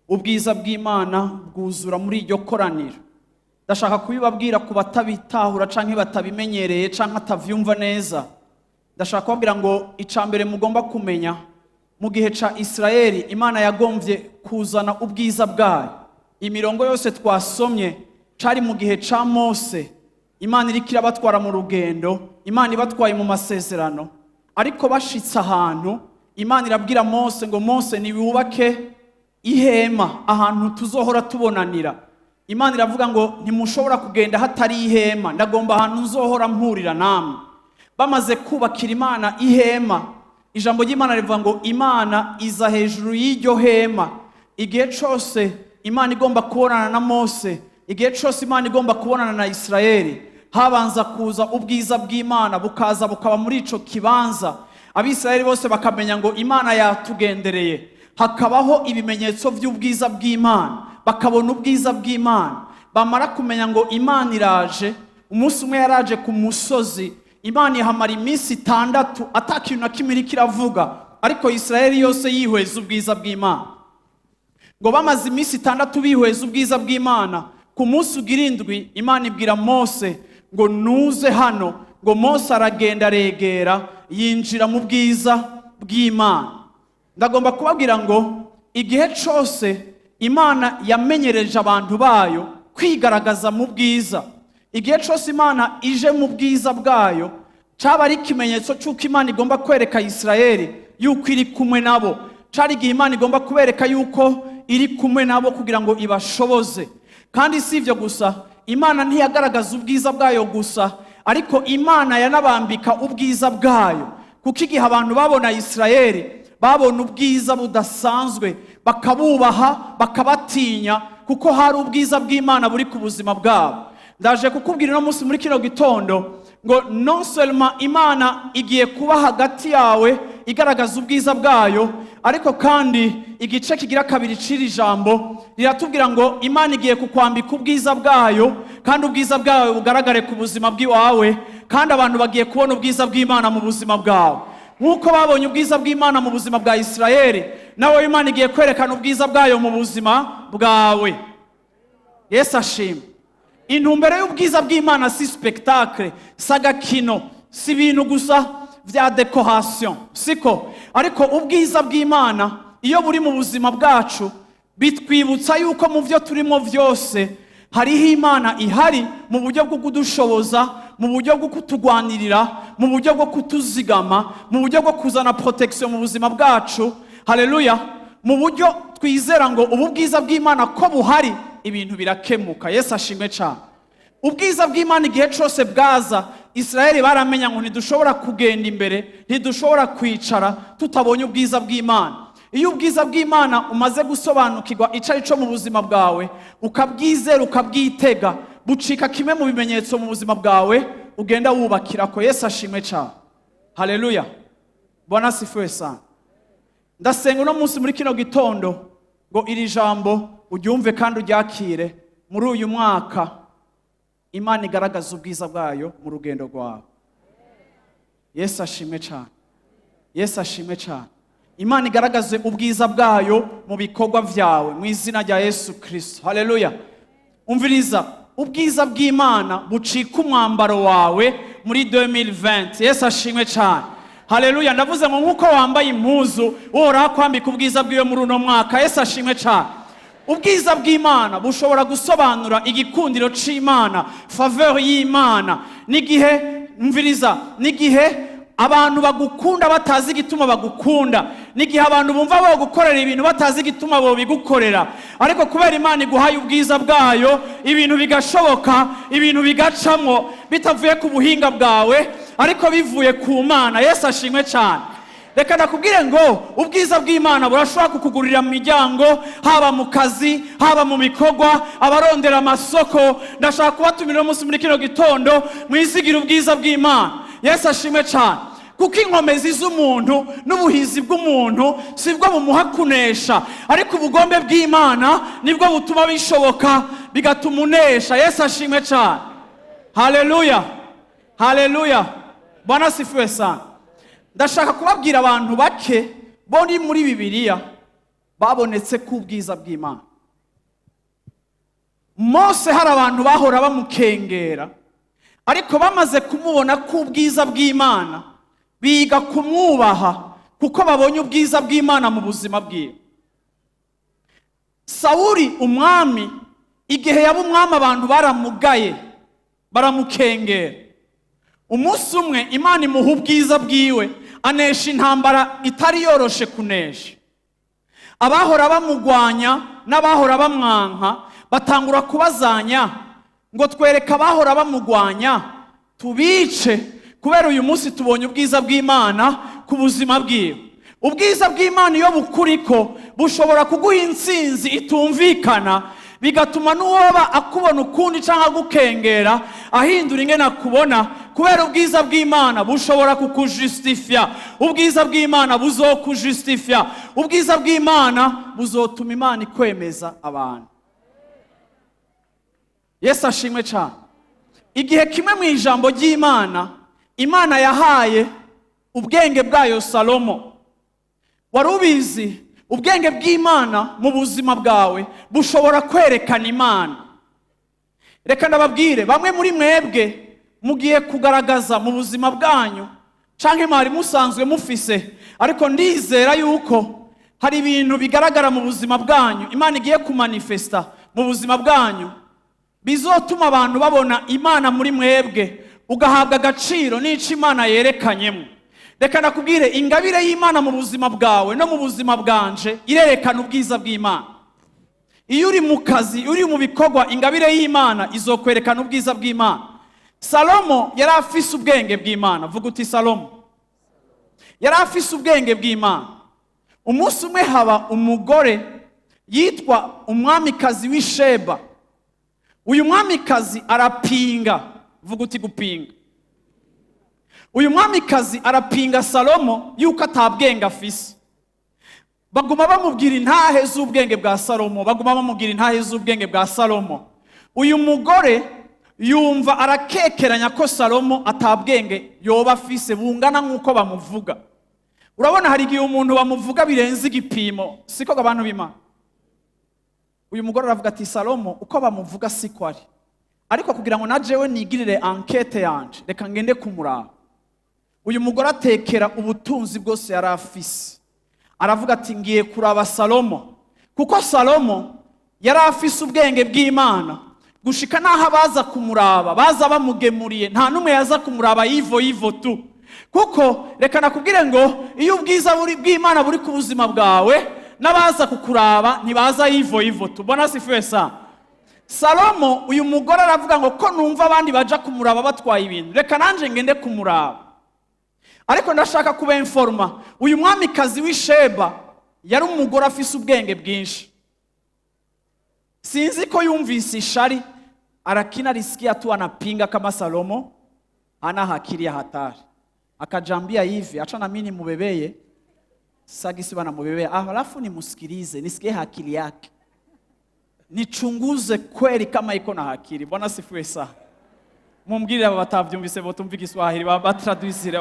ubwiza bw'Imana bwuzura muri iryo koraniro. Ndashaka kubibabwira ku batabitahura canke batabimenyereye canke atavyumva neza. Ndashaka kubabwira ngo ica mbere mugomba kumenya, mu gihe ca Isirayeli Imana yagomvye kuzana ubwiza bwayo. Imirongo yose twasomye cari mu gihe ca Mose, Imana iriko irabatwara mu rugendo, Imana ibatwaye mu masezerano. Ariko bashitse ahantu, Imana irabwira Mose ngo Mose niwubake ihema ahantu tuzohora tubonanira. Imana iravuga ngo ntimushobora kugenda hatari ihema, ndagomba ahantu nzohora mpurira namwe. Bamaze kubakira Imana ihema, ijambo ry'Imana rivuga ngo Imana iza hejuru y'iryo hema. Igihe cose Imana igomba kubonana na Mose, igihe cose Imana igomba kubonana na Isirayeli, habanza kuza ubwiza bw'Imana, bukaza bukaba muri ico kibanza. Abisirayeli bose bakamenya ngo Imana yatugendereye. Hakabaho ibimenyetso by'ubwiza bw'Imana, bakabona ubwiza bw'Imana. Bamara kumenya ngo Imana iraje, umunsi umwe yaraje ku musozi, Imana ihamara iminsi 6 ata kintu na kimwe iriko iravuga, ariko Isirayeli yose yihweza ubwiza bw'Imana. Ngo bamaze iminsi 6 bihweza ubwiza bw'Imana, ku munsi ugira indwi Imana ibwira Mose ngo nuze hano. Ngo Mose aragenda, aregera, yinjira mu bwiza bw'Imana. Ndagomba kubabwira ngo igihe cose Imana yamenyereje abantu bayo kwigaragaza mu bwiza, igihe cose Imana ije mu bwiza bwayo, caba ari ikimenyetso c'uko Imana igomba kwereka Isirayeli yuko iri kumwe nabo. Cari igihe Imana igomba kubereka yuko iri kumwe nabo kugira ngo ibashoboze. Kandi si ivyo gusa, Imana ntiyagaragaza ubwiza bwayo gusa, ariko Imana yanabambika ubwiza bwayo, kuko igihe abantu babona Isirayeli babona ubwiza budasanzwe, bakabubaha, bakabatinya, kuko hari ubwiza bw'Imana buri ku buzima bwabo. Ndaje kukubwira uno munsi muri kino gitondo, Ngo non seulement Imana igiye kuba hagati yawe igaragaza ubwiza bwayo, ariko kandi igice kigira kabiri c'iri jambo riratubwira ngo Imana igiye kukwambika ubwiza bwayo, kandi ubwiza bwawe bugaragare ku buzima bw'iwawe, kandi abantu bagiye kubona ubwiza bw'Imana mu buzima bwawe. Nk'uko babonye ubwiza bw'Imana mu buzima bwa Isirayeli, nawe Imana igiye kwerekana ubwiza bwayo mu buzima bwawe. Yesu ashima. Intumbero y'ubwiza bw'Imana si spectacle, si agakino, si ibintu gusa vya décoration, siko. Ariko ubwiza bw'Imana iyo buri mu buzima bwacu, bitwibutsa yuko mu byo turimo byose hariho Imana ihari, mu buryo bwo kudushoboza, mu buryo bwo kutugwanirira, mu buryo bwo kutuzigama, mu buryo bwo kuzana protection mu buzima bwacu. Haleluya! Mu buryo twizera ngo ubu bwiza bw'Imana ko buhari, ibintu birakemuka. Yesu ashimwe cyane. Ubwiza bw'Imana igihe cyose bwaza, Israeli baramenya ngo ntidushobora kugenda imbere, ntidushobora kwicara tutabonye ubwiza bw'Imana. Iyo ubwiza bw'Imana umaze gusobanukirwa icyo ari cyo mu buzima bwawe, ukabwizera, ukabwitega, bucika kimwe mu bimenyetso mu buzima bwawe ugenda wubakira ko. Yesu ashimwe cyane. Haleluya! Bwana asifiwe sana. Ndasenga uno munsi muri kino gitondo ngo iri jambo uryumve kandi uryakire. Muri uyu mwaka Imana igaragaza ubwiza bwayo mu rugendo rwawe. Yesu ashimwe cyane. Yesu ashimwe cyane. Imana igaragaze ubwiza bwayo mu bikorwa byawe mu izina rya Yesu Kirisito. Haleluya! Umviriza, ubwiza bw'Imana bucika umwambaro wawe muri 2020. Yesu ashimwe cyane. Haleluya! Ndavuze ngo nk'uko wambaye impuzu, Uhoraho kwambika ubwiza bwiwe muri uno mwaka. Yesu ashimwe cyane. Ubwiza bw'Imana bushobora gusobanura igikundiro c'Imana, faveur y'Imana. N'igihe, mviriza, n'igihe abantu bagukunda batazi igituma bagukunda, n'igihe abantu bumva bogukorera ibintu batazi igituma bobigukorera, ariko kubera Imana iguhaye ubwiza bwayo, ibintu bigashoboka, ibintu bigacamwo bitavuye ku buhinga bwawe, ariko bivuye ku Mana. Yesu ashimwe cyane. Reka nakubwire ngo ubwiza bw'Imana burashobora kukugurira mu miryango, haba mu kazi, haba mu bikorwa. Abarondera amasoko, ndashaka kubatumira umunsi muri kino gitondo, mwizigire ubwiza bw'Imana. Yesu ashimwe cyane. Kuko inkomezi z'umuntu n'ubuhizi bw'umuntu si bwo bumuha kunesha, ariko ubugombe bw'Imana nibwo butuma bishoboka, bigatuma unesha. Yesu ashimwe cyane. Haleluya, haleluya! Bwana asifiwe sana. Ndashaka kubabwira abantu bake bo muri Bibiliya babonetse ku bwiza bw'Imana. Mose, hari abantu bahora bamukengera, ariko bamaze kumubona ku bwiza bw'Imana, biga kumwubaha kuko babonye ubwiza bw'Imana mu buzima bwiwe. Sawuri umwami, igihe yaba umwami, abantu baramugaye, baramukengera. Umunsi umwe Imana imuha ubwiza bwiwe, anesha intambara itari yoroshe kunesha. Abahora bamugwanya n'abahora bamwanka batangura kubazanya ngo: "Twereke abahora bamugwanya tubice, kubera uyu munsi tubonye ubwiza bw'Imana ku buzima bwiwe." Ubwiza bw'Imana iyo bukuriko bushobora kuguha intsinzi itumvikana, bigatuma n'uwoba akubona ukundi cyangwa agukengera ahindura ingene akubona, kubera ubwiza bw'Imana bushobora kukujustifia. Ubwiza bw'Imana buzokujustifia. Ubwiza bw'Imana buzotuma Imana ikwemeza abantu. Yesu ashimwe cyane. Igihe kimwe mu ijambo ry'Imana, Imana yahaye ubwenge bwayo Salomo. Wari ubizi? Ubwenge bw'Imana mu buzima bwawe bushobora kwerekana Imana. Reka ndababwire, bamwe muri mwebwe mugiye kugaragaza mu buzima bwanyu, canke mwari musanzwe mufise, ariko ndizera yuko hari ibintu bigaragara mu buzima bwanyu Imana igiye kumanifesta mu buzima bwanyu, bizotuma abantu babona Imana muri mwebwe, ugahabwa agaciro n'ico Imana yerekanyemo. Reka nakubwire, ingabire y'Imana mu buzima bwawe no mu buzima bwanje irerekana ubwiza bw'Imana. Iyo uri mu kazi, uri mu bikorwa, ingabire y'Imana izokwerekana ubwiza bw'Imana. Salomo yari afise ubwenge bw'Imana. Vuga uti: "Salomo yari afise ubwenge bw'Imana." Umunsi umwe haba umugore yitwa umwamikazi w'Isheba. Uyu mwamikazi arapinga. Vuga uti: "Gupinga." Uyu mwamikazi arapinga Salomo yuko atabwenge afise. Baguma bamubwira intahe z'ubwenge bwa Salomo, baguma bamubwira intahe z'ubwenge bwa Salomo. Uyu mugore yumva arakekeranya ko Salomo atabwenge yoba afise bungana nk'uko bamuvuga. Urabona, hari igihe umuntu bamuvuga birenze igipimo, siko abantu b'Imana? Uyu mugore aravuga ati: "Salomo uko bamuvuga siko ari, ariko kugira ngo na jewe nigirire enquête yanje, reka ngende kumuraba." Uyu mugore atekera ubutunzi bwose yari afise, aravuga ati: "Ngiye kuraba Salomo," kuko Salomo yari afise ubwenge bw'Imana gushika n'aho abaza kumuraba baza bamugemuriye. Nta n'umwe yaza kumuraba yivo yivo tu, kuko reka nakubwire ngo iyo ubwiza buri bw'Imana buri ku buzima bwawe, n'abaza kukuraba ntibaza yivo yivo tu. Bwana asifiwe sana. Salomo, uyu mugore aravuga ngo: "Ko numva abandi baja kumuraba batwaye ibintu, reka nanje ngende kumuraba." Ariko ndashaka kubainforma, uyu mwamikazi w'Isheba yari umugore afise ubwenge bwinshi. Sinzi ko yumvise ishari, lakini alisikia tu anapinga kama Salomo ana akili ya hatari, akajambia hivi: "Acha na mimi nimubebeye sagisi banamubebea, ah, alafu nimusikilize, nisikie akili yake, nichunguze kweli kama iko na akili." Bwana sifiwe sana. Mumbwirire aba batavyumvise botumva Igiswahili, batraduisire.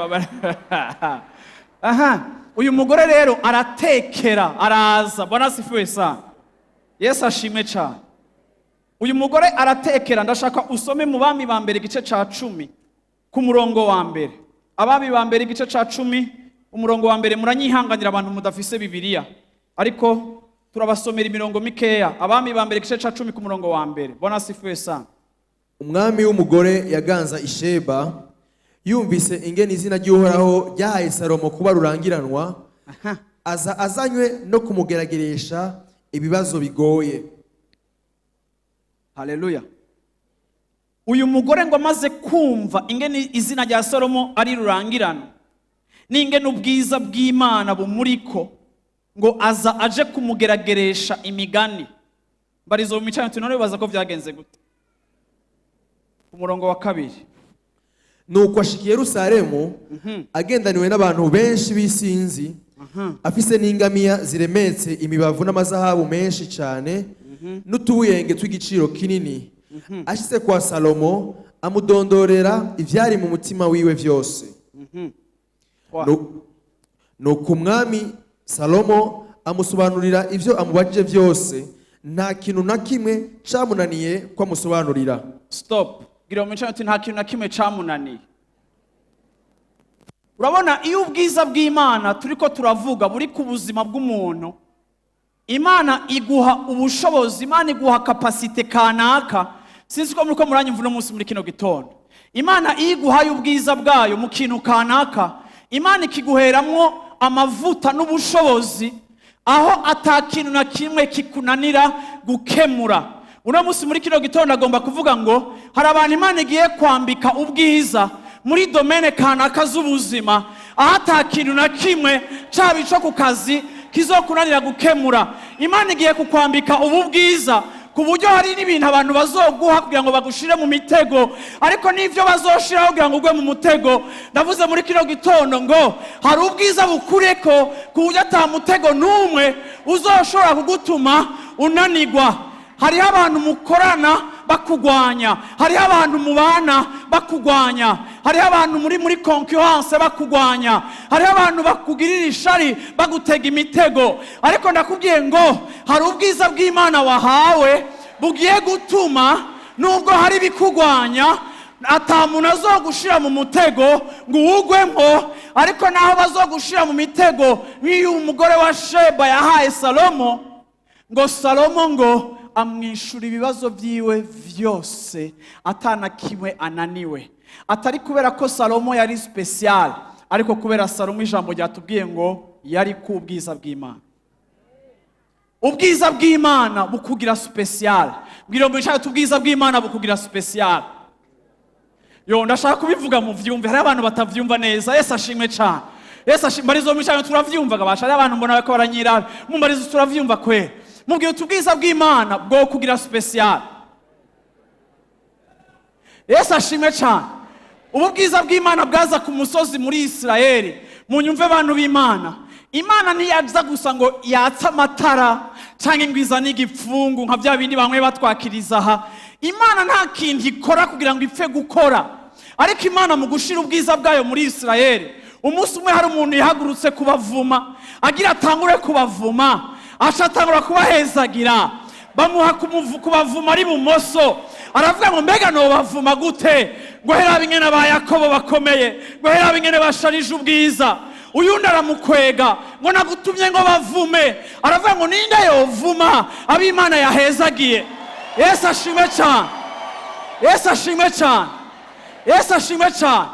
Aha, uyu mugore rero aratekera, araza. Bwana sifiwe sana. Yesu ashimwe cyane. Uyu mugore aratekera. Ndashaka usome mu Bami ba Mbere igice ca 10 ku murongo wa mbere. Abami ba Mbere igice ca 10, umurongo wa mbere. Muranyihanganira abantu mudafise Bibiliya, ariko turabasomera imirongo mikeya. Abami ba Mbere igice ca 10 ku murongo wa mbere. Bwana asifiwe sana. Umwami w'umugore yaganza Isheba yumvise ingene izina ry'Uhoraho ryahaye Salomo kuba rurangiranwa, aza azanywe no kumugerageresha ibibazo bigoye. Haleluya! Uyu mugore ngo amaze kumva ingene izina rya Salomo ari rurangirana n'ingene ubwiza bw'Imana bumuriko, ngo aza aje kumugerageresha imigani. Mbarizo mu micanyo, none bibaza ko byagenze gute? Ku murongo wa kabiri. Nuko ashika i Yerusalemu agendaniwe n'abantu benshi b'isinzi, afise n'ingamiya ziremetse imibavu n'amazahabu menshi cyane n'utubuyenge tw'igiciro kinini. Ashitse kwa Salomo, amudondorera ivyari mu mutima wiwe vyose. Nuko umwami Salomo amusobanurira ivyo amubajije vyose, nta kintu na kimwe camunaniye ko amusobanurira. Stop. Gira mu micanyo uti: "Nta kintu na kimwe camunaniye." Urabona, iyo ubwiza bw'Imana turiko turavuga buri ku buzima bw'umuntu, Imana iguha ubushobozi, Imana iguha capacité kanaka. Sinzi ko muriko muranyumva uno munsi muri kino gitondo. Imana iyo iguhaye ubwiza bwayo mu kintu kanaka, Imana ikiguheramwo amavuta n'ubushobozi aho ata kintu na kimwe kikunanira gukemura. Uno munsi muri kino gitondo agomba kuvuga ngo hari abantu Imana igiye kwambika ubwiza muri domaine kanaka z'ubuzima, aho ata kintu na kimwe, caba ico ku kazi, kizokunanira gukemura. Imana igiye kukwambika ubu bwiza ku buryo hari n'ibintu abantu bazoguha kugira ngo bagushire mu mitego, ariko n'ivyo bazoshiraho kugira ngo ugwe mu mutego. Ndavuze muri kino gitondo ngo hari ubwiza bukureko ku buryo ata mutego n'umwe uzoshobora kugutuma unanigwa. Hariho abantu mukorana bakugwanya, hariho abantu mubana bakugwanya, hariho abantu muri concurrence bakugwanya, hariho abantu bakugirira ishari, bagutega imitego, ariko ndakubwiye ngo hari ubwiza bw'Imana wahawe bugiye gutuma nubwo hari ibikugwanya, ata muntu azogushira mu mutego ngo uwugwemo. Ariko naho bazogushira mu mitego nk'iyo umugore wa Sheba yahaye Salomo, ngo Salomo ngo amwishura ibibazo byiwe vyose atana kimwe ananiwe. Atari kubera ko Salomo yari spécial, ariko kubera Salomo ijambo ryatubwiye ngo yari ku bwiza bw'Imana. Ubwiza bw'Imana bukugira spécial. Mbwira ngo nshaka ubwiza bw'Imana bukugira spécial. Yo, ndashaka kubivuga mu vyumve, hari abantu batavyumva neza. Yesu ashimwe cyane. Yesu ashimwe. Mbarizo mu cyane, turavyumva gabasha? Hari abantu mbona ko baranyirabe. Mumbarizo, turavyumva kwera? Mubwira uti: "Ubwiza bw'Imana bwo kugira spécial." Yesu ashimwe cyane. Ubu bwiza bw'Imana bwaza ku musozi muri Isirayeli. Munyumve, bantu b'Imana, Imana ntiyaza gusa ngo yatse amatara cyangwa ngo izane igipfungu nka bya bindi bamwe batwakiriza aha. Imana nta kintu ikora kugira ngo ipfe gukora. Ariko Imana mu gushira ubwiza bwayo muri Isirayeli, umunsi umwe hari umuntu yahagurutse kubavuma, agira atangure kubavuma, aca atangura kubahezagira. Bamuha kubavuma ari bumoso. Aravuga ngo: "Mbega nobavuma gute?" Ngo: "Hera ingene ba Yakobo bakomeye," ngo: "Hera ingene basharije ubwiza." Uyundi aramukwega ngo: "Nagutumye ngo bavume." Aravuga ngo: "Ninde yovuma ab'Imana yahezagiye?" Yesu ashimwe cyane, Yesu ashimwe cyane, Yesu ashimwe cyane.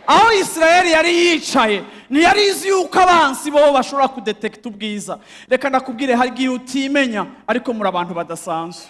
Aho Isirayeli yari yicaye, ntiyari izi yuko abansi bo bashobora kudetekita ubwiza. Reka ndakubwire, hari igihe utimenya, ariko muri abantu badasanzwe.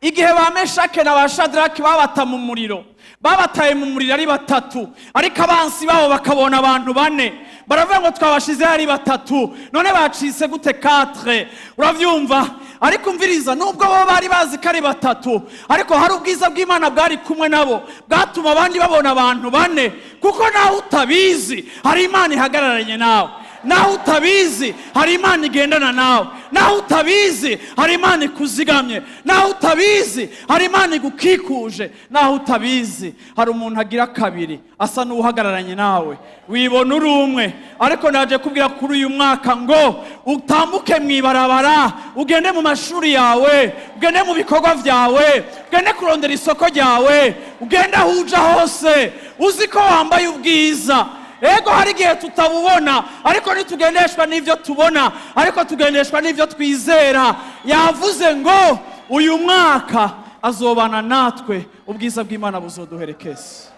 Igihe ba Meshake na ba Shadaraki babata mu muriro, babataye mu muriro ari batatu, ariko abansi babo bakabona abantu bane. Baravuga ngo: "Twabashizeho ari batatu, none bacitse gute quatre?" Urabyumva? Ariko umviriza, nubwo bo bari bazi ko ari batatu, ariko hari ubwiza bw'Imana bwari kumwe nabo, bwatuma abandi babona abantu bane. Kuko nawe utabizi, hari Imana ihagararanye nawe. Naho utabizi, hari Imana igendana nawe. Naho utabizi, hari Imana ikuzigamye. Naho utabizi, hari Imana igukikuje. Naho utabizi, hari umuntu agira kabiri asa n'uhagararanye nawe. Wibona uri umwe, ariko naje kubwira kuri uyu mwaka ngo utambuke mu ibarabara, ugende mu mashuri yawe, ugende mu bikorwa byawe, ugende kurondera isoko ryawe, ugende aho uja hose uzi ko wambaye ubwiza. Ego, hari igihe tutabubona, ariko ntitugendeshwa n'ibyo tubona, ariko tugendeshwa n'ibyo twizera. Yavuze ngo uyu mwaka azobana natwe, ubwiza bw'Imana buzoduherekeza.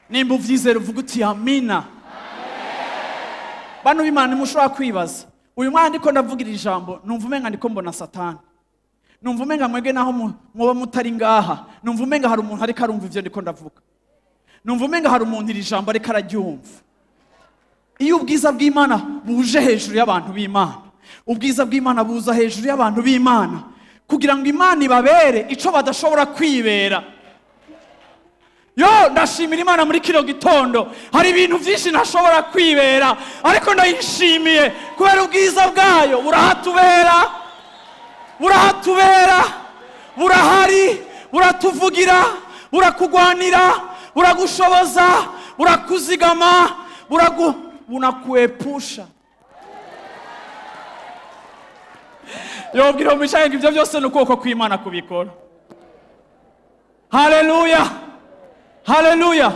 Nimba ubyizera, uvuga uti: "Amina." Bantu b'Imana, ntimushobora kwibaza, uyu mwana ndiko ndavugira ijambo, numva umenga ndiko mbona Satani. Numva umenga mwebwe naho muba mutari ngaha, numva umenga hari umuntu ariko arumva ivyo ndiko ndavuga. Numva umenga hari umuntu iri jambo ariko araryumva. Iyo ubwiza bw'Imana buje hejuru y'abantu b'Imana, ubwiza bw'Imana buza hejuru y'abantu b'Imana kugira ngo Imana ibabere ico badashobora kwibera. Yo, ndashimira Imana muri kino gitondo. Hari ibintu byinshi ntashobora kwibera, ariko ndayishimiye kubera ubwiza bwayo burahatubera, burahatubera, burahari, buratuvugira, burakugwanira, buragushoboza, burakuzigama, bunakuepusha. Yobwira mu ngo ibyo byose ni ukuboko kw'Imana kubikora. Haleluya, haleluya!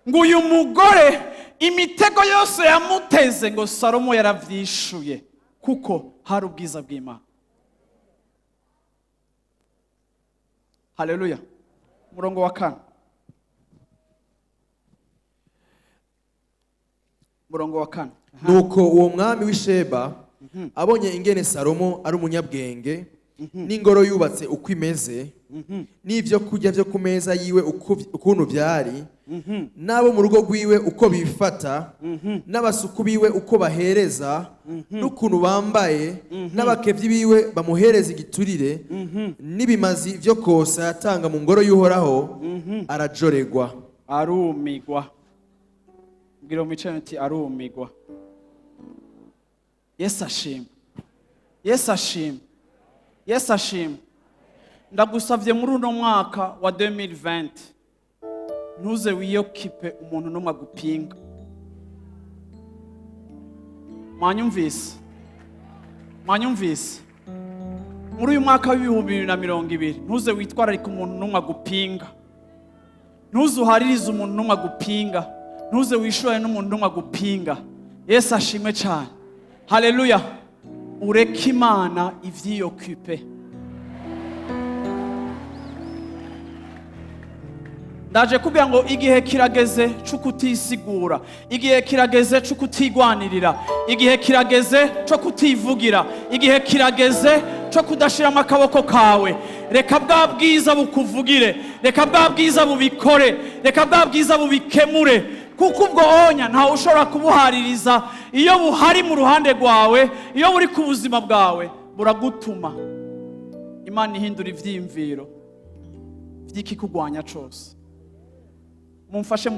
Ngo uyu mugore, imitego yose yamuteze, ngo Salomo yaravyishuye kuko hari ubwiza bw'Imana. Haleluya! Umurongo wa kane, umurongo wa kane. Nuko uwo mwami w'Isheba abonye ingene Salomo ari umunyabwenge, n'ingoro yubatse uko imeze, n'ibyo kurya byo ku meza yiwe ukuntu byari, n'abo mu rugo rwiwe uko bifata, n'abasuku biwe uko bahereza n'ukuntu bambaye, n'abakevyi biwe bamuhereza igiturire, n'ibimazi vyo kosa yatanga mu ngoro y'Uhoraho, arajoregwa. Arumigwa. Mbwira mu mico uti: "Arumigwa." Yesu ashima, Yesu ashima, Yesu ashima. Ndagusavye, muri uno mwaka wa 2020, ntuze wiyokipe umuntu n'umwe agupinga. Mwanyumvise? Mwanyumvise? Muri uyu mwaka wa 2020, ntuze witwararike umuntu n'umwe agupinga, ntuze uharirize umuntu n'umwe agupinga, ntuze wishore n'umuntu n'umwe agupinga. Yesu ashimwe cyane. Haleluya! Ureke Imana ivyiyokipe. Ndaje kubwira ngo igihe kirageze cyo kutisigura, igihe kirageze cyo kutigwanirira, igihe kirageze cyo kutivugira, igihe kirageze cyo kudashiramo akaboko kawe. Reka bwa bwiza bukuvugire, reka bwa bwiza bubikore, reka bwa bwiza bubikemure, kuko ubwo onya ntawe ushobora kubuhaririza. Iyo buhari mu ruhande rwawe, iyo buri ku buzima bwawe, buragutuma Imana ihindura ivyiyumviro. By'ikikugwanya cose. Mumfashe,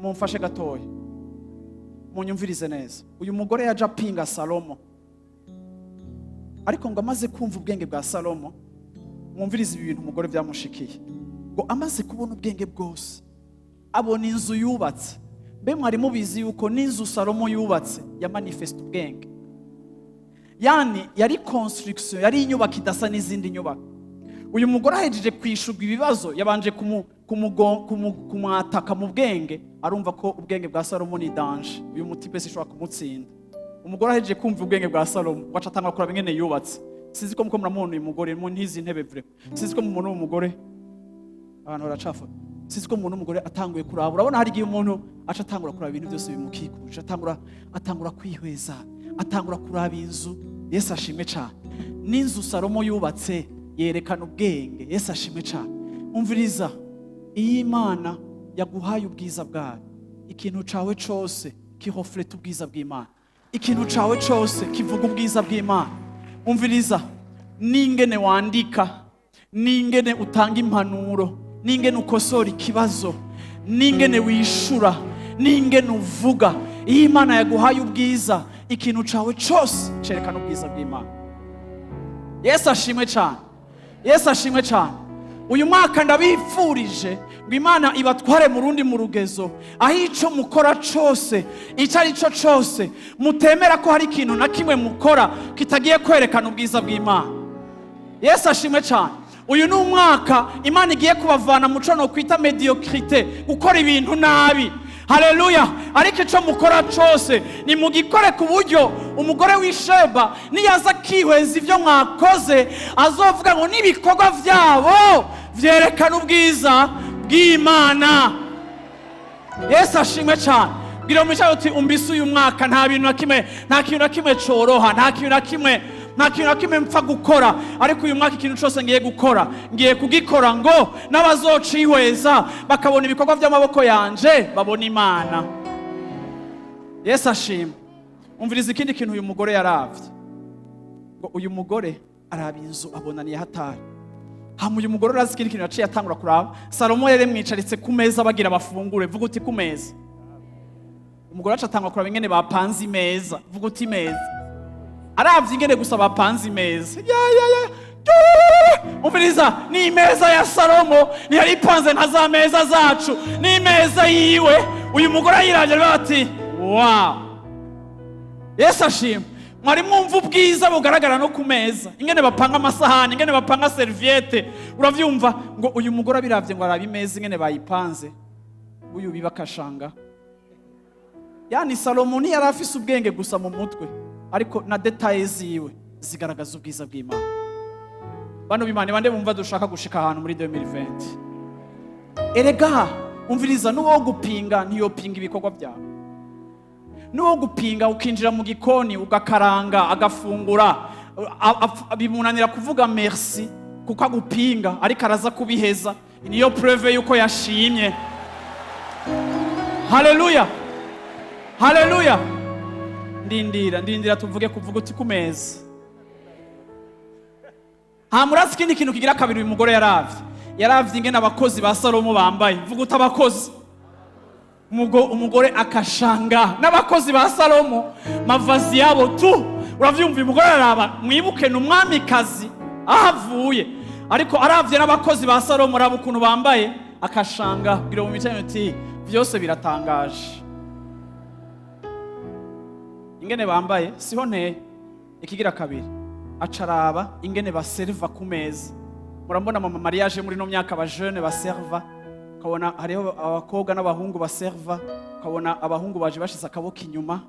mumfashe gatoya, munyumvirize neza. Uyu mugore yaje apinga Salomo, ariko ngo amaze kumva ubwenge bwa Salomo, mwumvirize ibi bintu umugore byamushikiye. Ngo amaze kubona ubwenge bwose, abona inzu yubatse. Mbe mwari mubizi yuko n'inzu Salomo yubatse ya manifeste ubwenge? Yani yari construction, yari inyubako idasa n'izindi nyubako. Uyu mugore ahejeje kwishurwa ibibazo, yabanje kumwataka mu bwenge, arumva ko ubwenge bwa Salomo ni danger, uyu mutipe sishobora kumutsinda. Umugore ahejeje kumva ubwenge bwa Salomo, waca atangura kuraba ingene yubatse. Sinzi ko muko muramubona uyu mugore mu ntizi ntebe vure. Sinzi ko mubona uyu mugore, abantu baracafa. Sinzi ko mubona umugore atanguye kuraba. Urabona hari igihe umuntu aca atangura kuraba ibintu byose bimukikuje, atangura kwihweza, atangura kuraba inzu. Yesu ashimwe cyane. N'inzu Salomo yubatse yerekana ubwenge. Yesu ashimwe cyane. Umviriza, iyo Imana yaguhaye ubwiza bwayo, ikintu cawe cose kireflète ubwiza bw'Imana, ikintu cawe cose kivuga ubwiza bw'Imana. Umviriza, n'ingene wandika, n'ingene utanga impanuro, n'ingene ukosora ikibazo, n'ingene wishura, n'ingene uvuga, iyo Imana yaguhaye ubwiza, ikintu cawe cose cerekana ubwiza bw'Imana. Yesu ashimwe cyane. Yesu ashimwe cyane. Uyu mwaka ndabifurije ngo Imana ibatware mu rundi mu rugezo, aho ico mukora cose, icyo ari cyo cose, mutemera ko hari ikintu na kimwe mukora kitagiye kwerekana ubwiza bw'Imana. Yesu ashimwe cyane. Uyu ni umwaka Imana igiye kubavana mu co no kwita médiocrité, gukora ibintu nabi. Haleluya! Ariko icyo mukora cyose nimugikore ku buryo umugore w'Isheba niyaza akihweza ibyo mwakoze, azovuga ngo n'ibikorwa byabo byerekana ubwiza bw'Imana. Yesu ashimwe cyane. Bwira mu uti: "Umbise uyu mwaka nta bintu na kimwe, nta kintu na kimwe coroha, nta kintu na kimwe, nta kintu na kimwe mpfa gukora. Ariko uyu mwaka ikintu cyose ngiye gukora, ngiye kugikora ngo n'abazocihweza bakabona ibikorwa by'amaboko yanje babona Imana." Yesu ashimwe. Umviriza ikindi kintu uyu mugore yaravye. Ngo uyu mugore araba inzu, abona ni hatari. Hama uyu mugore, urazi ikindi kintu yaciye atangura kuraba? Salomo yari mwicaritse ku meza bagira bafungure. Vuga uti: "Ku meza." Umugore aca atangura kuraba ingene bapanze imeza. Vuga uti: "Imeza." Aravye ingene gusa bapanze imeza, ya ya ya. Umviriza, ni imeza ya Salomo ntiyari ipanze nka za meza zacu, ni imeza yiwe. Uyu mugore ayiravye aravuga ati: "Wow." Yesu ashima. Mwari mwumva ubwiza bugaragara no ku meza, ingene bapanga amasahani, ingene bapanga serviette? Uravyumva, ngo uyu mugore abiravye, ngo araba imeza ingene bayipanze, uyu biba akashanga. Yani Salomo ntiyari afise ubwenge gusa mu mutwe, ariko na détails ziwe zigaragaza ubwiza bw'Imana. Bano b'Imana, bande bumva dushaka gushika ahantu muri 2020? Erega umviriza, n'uwo gupinga ntiyopinga ibikorwa byawe. N'uwo gupinga ukinjira mu gikoni ugakaranga agafungura, bimunanira kuvuga merci kuko agupinga, ariko araza kubiheza. Niyo preuve yuko yashimye. Haleluya, haleluya! Ndindira, ndindira, tuvuge kuvuga uti: "Ku meza." Nta murazi. Ikindi kintu kigira kabiri uyu mugore yaravye, yaravye ingene abakozi ba Salomo bambaye. Vuga uti: "Abakozi." Umugore akashanga n'abakozi ba Salomo, mavazi yabo tu. Uravyumva, uyu mugore araraba. Mwibuke ni umwamikazi aho avuye, ariko aravye n'abakozi ba Salomo, araba ukuntu bambaye, akashanga. Bwira mu mico uti: "Vyose biratangaje ingene bambaye." Siho nteye. Ikigira kabiri, acaraba ingene baseriva ku meza. Murambona mama mariage muri no myaka, abajene baserva, ukabona hariho abakobwa n'abahungu baserva, ukabona abahungu baje bashize akaboko inyuma.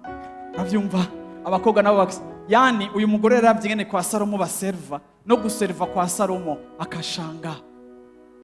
Uravyumva, abakobwa nabo yani uyu mugore yaravye ingene kwa Salomo baserva, no guseriva kwa Salomo akashanga.